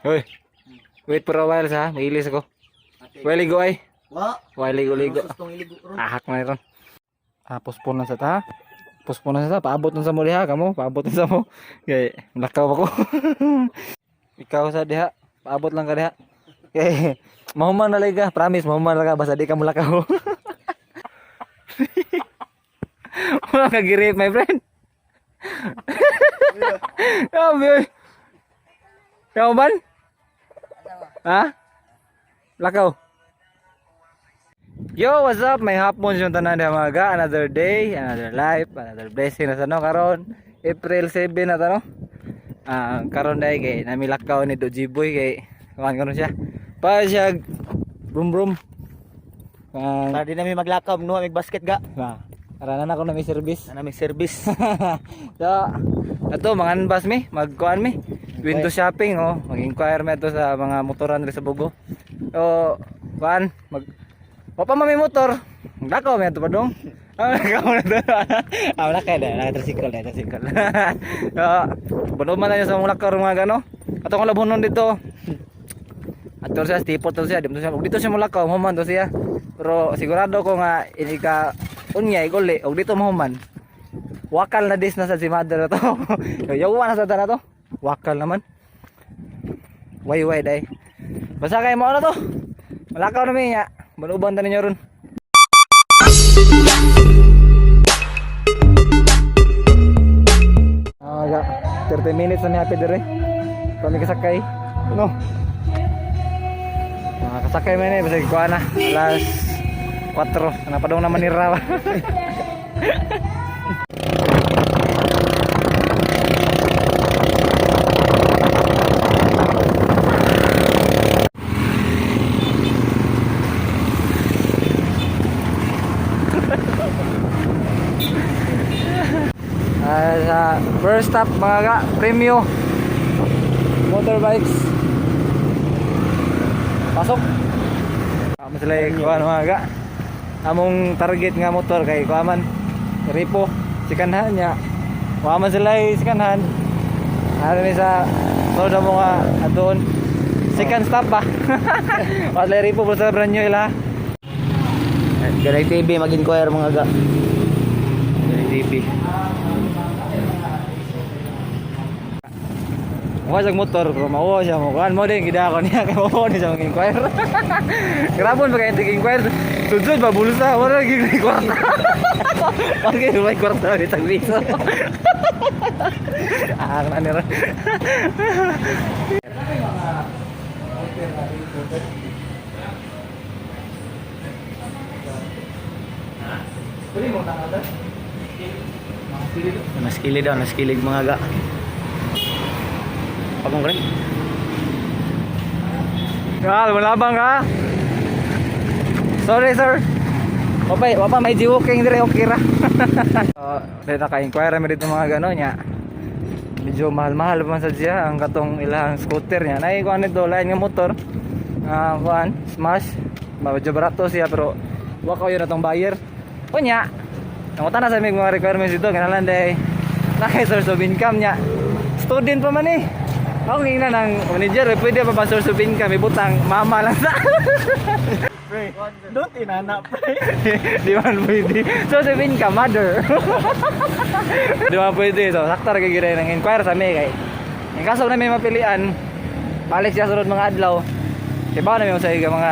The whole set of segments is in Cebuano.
Hoy. Wait for a while sa, magilis ako. Way ligo ay. Wa. Way ligo ligo. Sustong iligo ron. Ahak man ron. Ah, postpone lang sa ta. Postpone lang sa ta. Paabot lang sa mo diha kamo, paabot lang sa mo. Kay lakaw ako. Ikaw sa diha, paabot lang ka diha. Kay mahuman na lang ka, promise mahuman lang ka basta di ka mulakaw. Wala ka girip, my friend. Grabe, oy. Ikaw man? Ha? Lakaw. Yo, what's up? May hapon yung tanan diha mga ga. Another day, another life, another blessing na sa no karon. April 7 na ta no. Ah, karon dai kay namilakaw ni Doji Boy kay kuan karon siya. Pa siya brum brum. Ah, Para di namin maglakaw, nuha mig basket ga. ah, na ako na may service. Na namin service. So, ato mga unbus mi, magkuan mi. Window shopping oh, mag-inquire mi ato sa mga motoran diri sa Bugo. So, kuan mag wa pa man may motor. Dako mi ato padong. Ah, lakaw na to. Ah, wala kay da, naka tricycle da, tricycle. So, buno man na sa mga lakaw mga gano. Ato kong labunon dito. Ato siya, tipot to siya, dito siya. Ug dito siya mulakaw, human to siya. Pero sigurado ko nga ini ka unya iguli og dito mahuman. Wakal na dis na sa si mother na to. Yawa na sa tara to. Wakal naman. Way way day. Basta kay mo ano to. Malakaw na mi ya. Manuban ta ninyo ron. Ah, ga. 30 minutes na ni happy dire. Kami kasakay. No. Nakakasakay man eh, basta kuha na. Alas 4. Napadong naman ni Rawa. Ah, sa first stop mga ka, Premio Motorbikes. Pasok. Kamo sila kuha mga ka. Among target nga motor kay kuha man repo second hand niya. Kuha man sila second hand. Ano ni sa sunod mo nga adon. Second stop ba? Wala repo basta brand new ila. Ganay TV mag-inquire mga ga. Ganay TV. Mukha siyang motor, pero mauwa siya mo. Kuhan mo din, gida ako niya, kaya mauwa niya siya mag-inquire. Grabon ba kayo inquire? Sudod ba, bulsa? Wala naging may kwarta. Wala kayo may kwarta, may tagbiso. Ah, ano rin. Naskili daw, naskilig mga ga. Pagong rin. Gal, wala bang ka? Sorry, sir. Wapa, wapa may jiwoking dire okay ra. So, dito ka-inquire mi dito mga gano'n niya. Medyo mahal-mahal pa man sa siya ang katong ilang scooter niya. Nay kuan nito lain nga motor. Ah, kuan, smash. Medyo barato siya pero wa ko yun atong buyer. Unya, nangutan na sa mig mga requirements dito kanalan day. Nakay source of income niya. Student pa man eh. Ako ngina ng manager, eh, pwede pa ba source of income? Ibutang mama lang sa. Pre, don't inana pre. Di man pwede. So, sabihin ka, mother. Di man pwede. So, sakto ra kay gid nang inquire sa mi kay. Ang kaso na may mapilian, balik siya sunod mga adlaw. Iba na may sa mga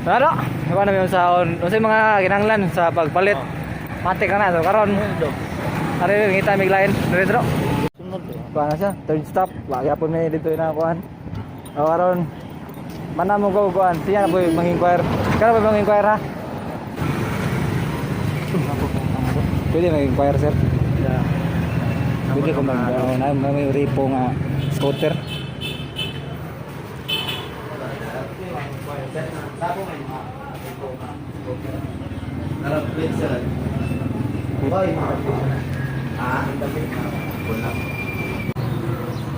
ano? Iba na may sa unsay mga kinahanglan sa pagpalit. Mati ka na so karon. Are ngita mig lain dire dro. Sunod. Kuan na siya, third stop. Wa gyapon may dito na kuan. O karon mana mo go kuan. Siya na po mang-inquire. Karon ba mang-inquire ha? Pwede mag-inquire sir. Yeah. Pwede ko mag na, may repo nga scooter.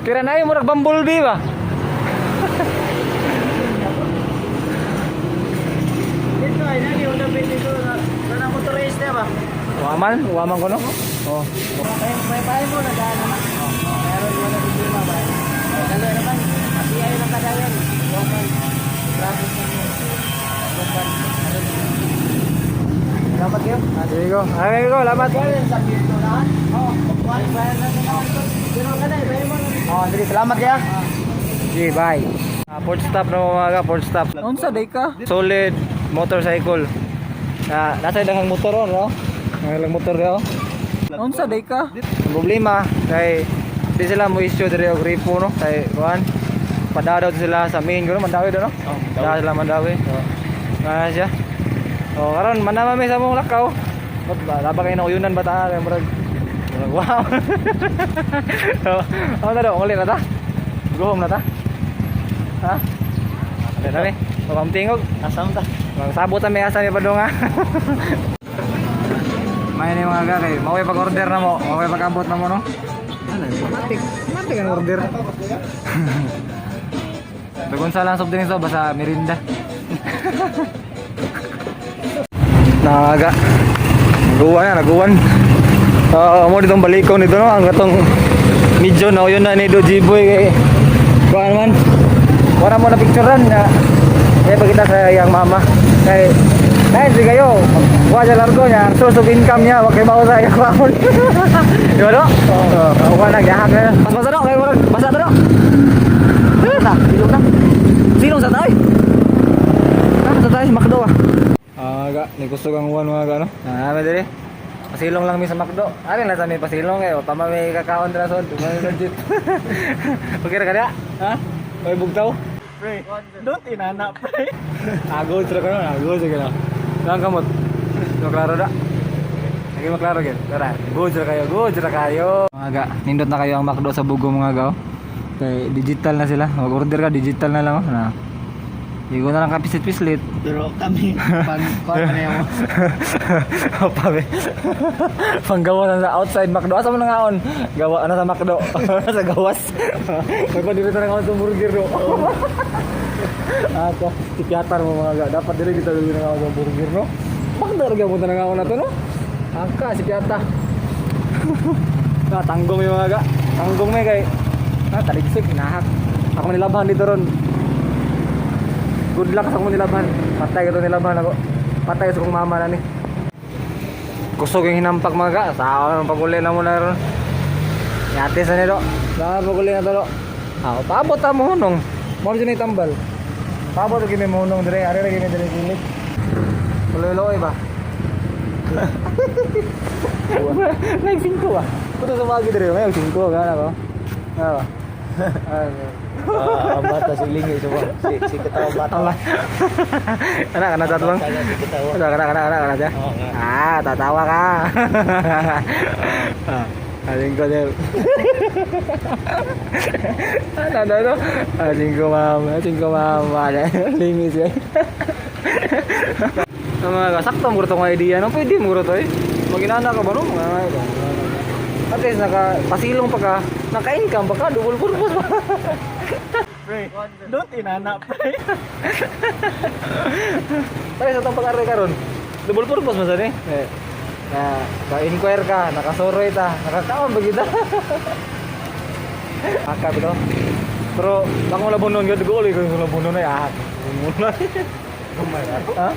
Kira na murag bumblebee ba? Dito ay nani una dito na motorist na ba? Waman, waman ko no. Oh. May pahay mo na daan naman. Meron mo na problema ba? Dalo naman. go. Ay, go, lamat. Oh, sige, salamat ya. Sige, bye. Fourth stop na mga, fourth stop. Unsa day ka? Solid motorcycle. Na nasa daghang motor, no? Nang motor daw. Unsa day ka? Ang problema kay di sila mo issue diri og repo, no? Kay kuan padadaw sila sa main kuno Mandaue do, no? Oh, Mandaue sila, Mandaue. So, na siya. Oh, karon manama mi sa mong lakaw. Ba't ba laba kayo na uyunan ba ta? Kay murag wow. So, ano na daw, uli na ta? Go home na ta? Ha? Ano na mi? Pamtingog. Asam ta. Magsabot mi asa mi padung, ha. May ni mga kay, mao pag-order na mo, mao pag-abot na mo, no. Ano, matik, matik ang order. Dagon sa lang soft drinks to, basta merinda. Naga. Naguwan na, naguwan. Oo, mo ditong balikaw nito, no, ang katong medyo na yun na ni Do G-Boy kay kuan man. Wala mo na picturean na. Kaya pagkita sa iyang mama. Kay dahil si kayo, wa siya largo niya, ang source of income niya, wag kayo mausa iyang kwaon. Di ba, no? Oo, oh, na, gahak na. Mas basa, no? Kaya murag, basa to, no? Na, silong na. Silong sa tayo. Ah, sa tayo, McDo ah. Ah, ga, ni gusto kang uwan mga ga, no? Ah, may diri. Pasilong lang mi sa McDo. Ari lang sa mi pasilong eh. Pa may kakaon dira son. Dumay legit. Okay ra kada? Ha? Oy bugtaw. Pre, don't inana, pre. Agod ra karon, agod ra karon. Lang kamot. No klaro da. Lagi maklaro gid. Tara, good ra kayo, good ra kayo. Mga ga, nindot na kayo ang McDo sa Bugo, mga ga, oh. Kay digital na sila. Mag-order ka digital na lang, oh. Na. Igo na lang ka pisit-pislit. Pero kami, pan, pan na yung Pabe. Panggawa na sa outside McDo. Asa mo na ngaon? Gawa na sa McDo. Sa gawas. May pa dito na ngaon sa burger do. Ako, tipiatar mo mga ga. Dapat dili dito dili na ngaon sa burger, no. McDo ra gyud na ngaon na to, no. Angka si piata. Na tanggong yung mga ga. Tanggong may kay ah taligsik nahak. Ako nilaban dito ron. Good luck sa akong nilaban. Patay ka to nilaban ako. Patay sa kong mama na ni. Kusog yung hinampak mga ga. Sao ang paguli na mo na ron. Yate sa nilo. Sa paguli na to do. Ah, paabot ta mo hunong. Mo rin tambal. Paabot gini mo hunong dire. Ari ra gini dire gilid. Tuloy-loy ba? Nag 5 ba? Puto sa mga dire, may 5 gana ko. Ano ba? Ay, Ah, bata si Lingi so si katawa bata. Allah. Ana kana sa bang? Si katawa. Kana kana kana kana kana siya. Oo nga. Ah, tatawa ka. Ah, aling ko del. Ano ano ano? Aling ko mama, aling ko mama. Lingis eh. Ang mga sakto mo tong idea no, pwede mo to eh. Maginana ka ba no? Mga ba? At least naka pasilong pa ka, naka-income pa ka, double purpose pa. Pre, don't inana, pre. Pare sa tong pag-aral karon. Double purpose man sad eh. Eh, na ka-inquire ka, nakasuroy ta, nakakaon ba kita? Aka bitaw. Pero akong labunon gyud ko ulit ko labunon ay ah. Labunon. Ha?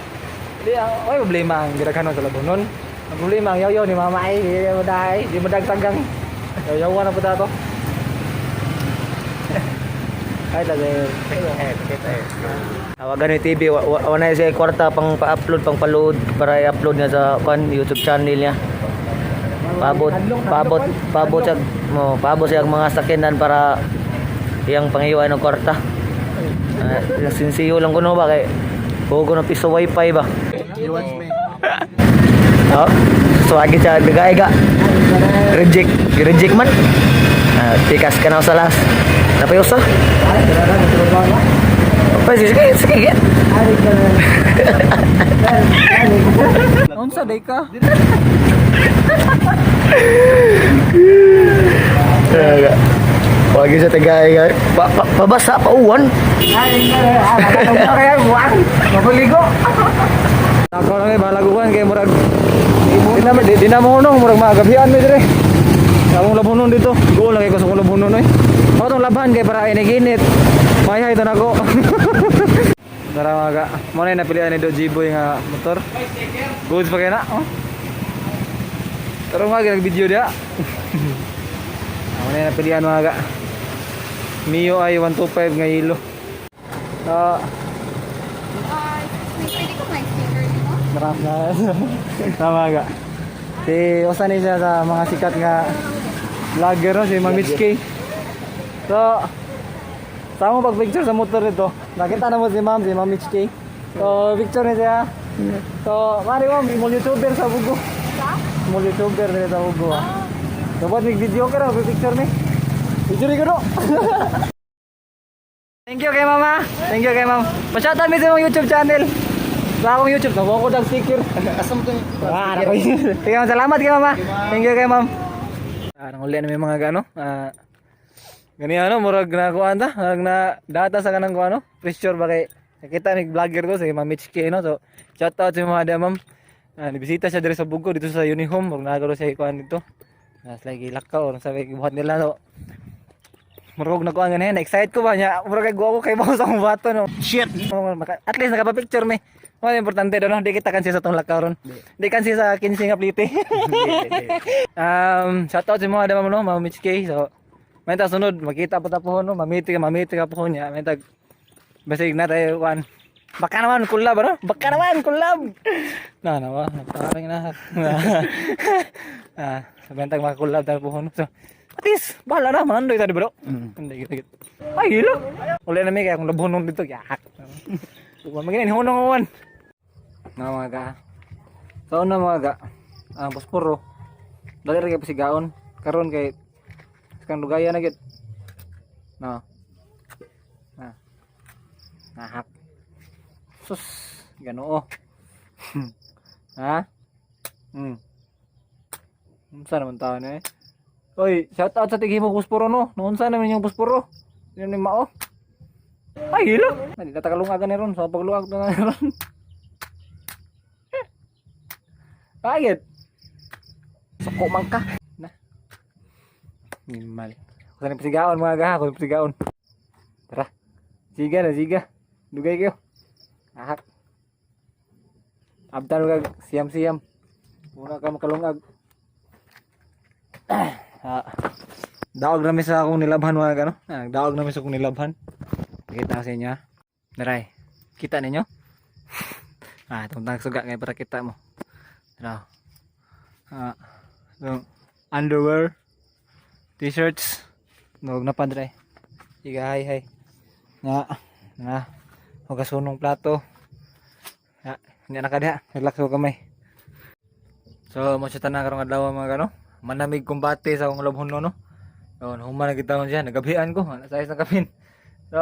Di ah, ay problema ang gidaghanon sa labunon. Ang problema ang yaw ni mama ay di mo dai, di mo dagtagang. Yaw-yawan na po ta to. Ay tagay. Tawagan ni TV, wa na siya kwarta pang pa-upload, pang pa-load para i-upload niya sa kan YouTube channel niya. Paabot, paabot, paabot siya, mo, paabot siya ang mga sakyanan para iyang pangiwan ng kwarta. Sinsiyo lang kuno ba kay hugo ng piso wifi ba. Oh, so agi siya bigay ga. Reject, reject man. Ah, tikas ka na sa last. Napayusa. Ay, dara na. Pa, sige, sige, sige. Unsa day ka? Talaga. Wagi sa tagay ka. Pa, pabasa, pauwan. Kaya buwan, mapaligo. Ako na may balaguan kay murag di na mo hunong murag magabian mi dire. Among labunon dito. Go lang kay ko sa akong labunon oy. Ako tong laban kay para iniginit. Mayhay to nako. Tara mga ka. Mo na yung napilian ni Do G-Boy nga motor. Goods pa kay na. Oh. Pero nga nag-video dia. Ako na yung napilian, mga ga. Mio ay 125 nga yellow. Ah, Wait, pwede ko may sticker nimo? Marami na. Tama ga. Si usa ni siya sa mga sikat nga vlogger, no, si Ma'am Mitch K. So, sa mo pag picture sa motor nito. Nakita na mo si Ma'am Mitch K. So, picture ni siya. So, mari mo, small YouTuber sa Bugo. Sa? Small YouTuber nila sa Bugo. Ah. Dapat mig video ka ra, picture ni. Picture ko no. Thank you kay mama. Thank you kay ma'am. Pa-shoutout mi sa imong YouTube channel. Sa akong YouTube, nakuha ko dag sticker. Asa mo to? Ah, nako. Sige, ma'am, salamat kay mama. Thank you kay ma'am. Ah, nanguli na may mga gano. Ah, gani ano, murag na kuan ta, murag na data sa kanang kuan, no. Pressure ba kay nakita ni vlogger ko si Ma'am Mitch K, no. So, shout out sa mga ma'am. Ah, nibisita siya diri sa Bugo dito sa Unihome, murag nagaro siya kuan dito. Nas like ilakaw or sabi gibuhat nila, so murag na kuan gani, na-excite ko ba niya. Murag kay guwa ko kay bawo sa akong bato, no. Shit. At least nakapa-picture mi. Mo importante do, no, di kita kansi sa tong lakaw ron. Di kansi sa 15 nga plite. Shout out sa mga dama no, Ma'am Mitch K. So, may ta sunod makita pa ta po, no, mamiti ka po niya. May tag basig na tayo one. Baka naman collab, ano? Baka naman collab. Na na wa, parang na. Ah, sabihan tag mga collab tayo po, no. So, at least bahala na manandoy tayo, bro. Hindi gid. Ay, hilo. Uli na mi kaya kung labhonong dito, yak. Wa magin hunong uwan. Na mga ga. So una, mga ga, ang posporo. Dali ra kay pasigaon karon kay kang lugaya na gid. No. Na. Nahak. Sus, ganoo. Ha? Unsa naman tao na eh? Oy, shout out sa tighimo posporo, no. Noon sa naman yung posporo. Yun ni mao. Ay, hilo. Hindi natakalungagan ni ron. Sa pagluag na ni ron. Bakit? Suko man ka. Na. Minimal. Kung saan pasigaon, mga gaha, kung pasigaon. Tara. Siga na, siga. Dugay kayo. Ahak. Abtan kag siyam-siyam. Muna ka makalungag. Ah. Daog na mi sa akong nilabhan, mga gano. Ah, daog na mi sa akong nilabhan. Pakita ko sa inyo. Ah. Naray. Kita ninyo? Ah, itong tag suga ngayon para kita mo. Tara. Ah, so, underwear, t-shirts, nog na padre. Iga hay hay. Nga, na. Hugasunong plato. Ya, hindi na ka diha. Relax ko kamay. So, mo siya tanan karong adlaw, mga gano. Manamig kumbate sa akong labhon, no. So, human na kita siya, nagabihan ko, wala sa isang kapin. So,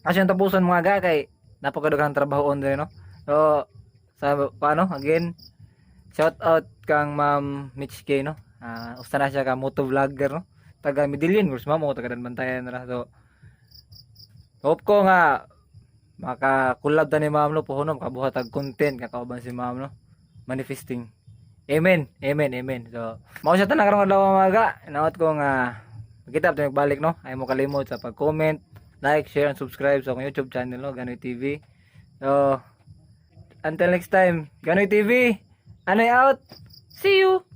asya ang tapusan, mga ga, kay napakadaghang trabaho on diri, no. So, sa paano again, shout out kang Ma'am Mitch K, no. Ah, usa na siya ka moto vlogger, no. Taga Medellin, gurs ma'am, o taga Bantayan ra. So, hope ko nga maka-collab ta ni ma'am, no, puhon, no, makabuhat og content kakauban si ma'am, no. Manifesting. Amen. Amen. Amen. So, mao siya tanan karong adlaw, mga ga. Naot ko nga makita pa balik, no. Ay mo kalimot sa pag-comment, like, share and subscribe sa akong YouTube channel, no, Ganoy TV. So, until next time, Ganoy TV. Anoy out. See you.